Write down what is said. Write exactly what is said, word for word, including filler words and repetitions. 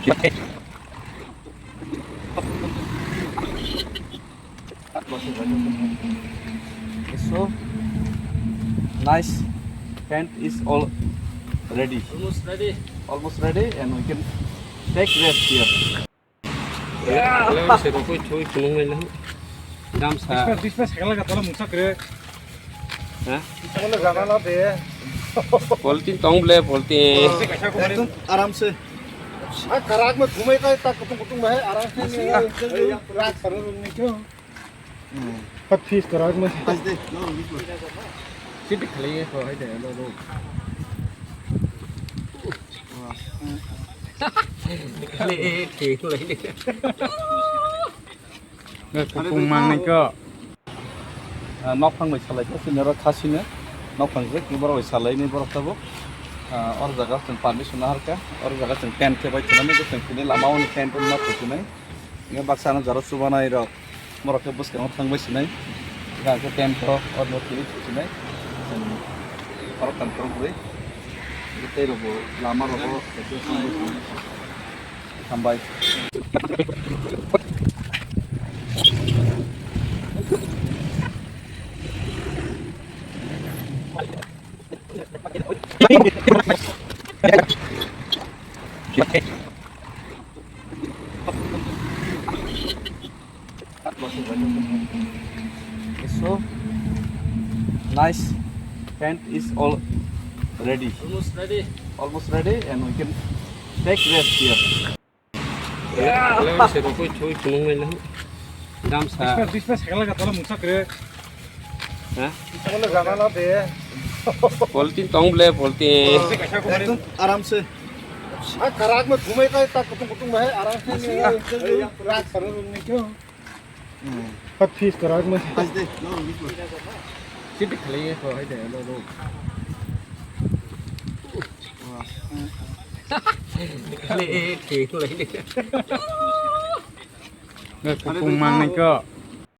So nice, tent is all ready. Almost ready. Almost ready, and we can take rest here. Hello, se rokoi thui phunung nai lang. Dam sa. Dispa, dispa sakala ka tola mungsa kre. Ha? Sakala jana na de. Polti tong ble, polti. Ekdom aram se. Hai karak me ghumai kai tak kutung kutung hai aram se. Rak sarung ni kyo. Pat fis karak me. Sit khali ko hai de lo lo. Khali e thik lai. Kupung mang nai ko. Ah, nokphang bai salai kha, sini oro khasino. Nokphang je, borok bai salai ni borok tabuk. Ah, or jaga chwng permission naharkha, or jaga chwng tent khe bai thwna nai, chwng tini lama o tent ma thwknai. Nge baksa ano jaro chubanai rok, borok khe bwskango thang bai sinai. Ga khe tent rok, or no tini thwknai. Chwng borok tang borok bwrwi. Tei rok bo lama rogo. Hambai. So nice, tent is all ready. Almost ready. Almost ready, and we can take rest here. Hello, se rokoi thui phunung nai lang. Dam sa. Dispa, dispa sakala ka tola mungsa kre. Ha? Sakala jana na de. Polti tong ble, polti. Ekdom aram se. Hai karak me ghumai kai tak kutung kutung hai aram se. Rak sarung ni kyo. Pat fis karak me. Sit khali ko hai de lo lo. Khali e thik lai. Kupung mang nai ko.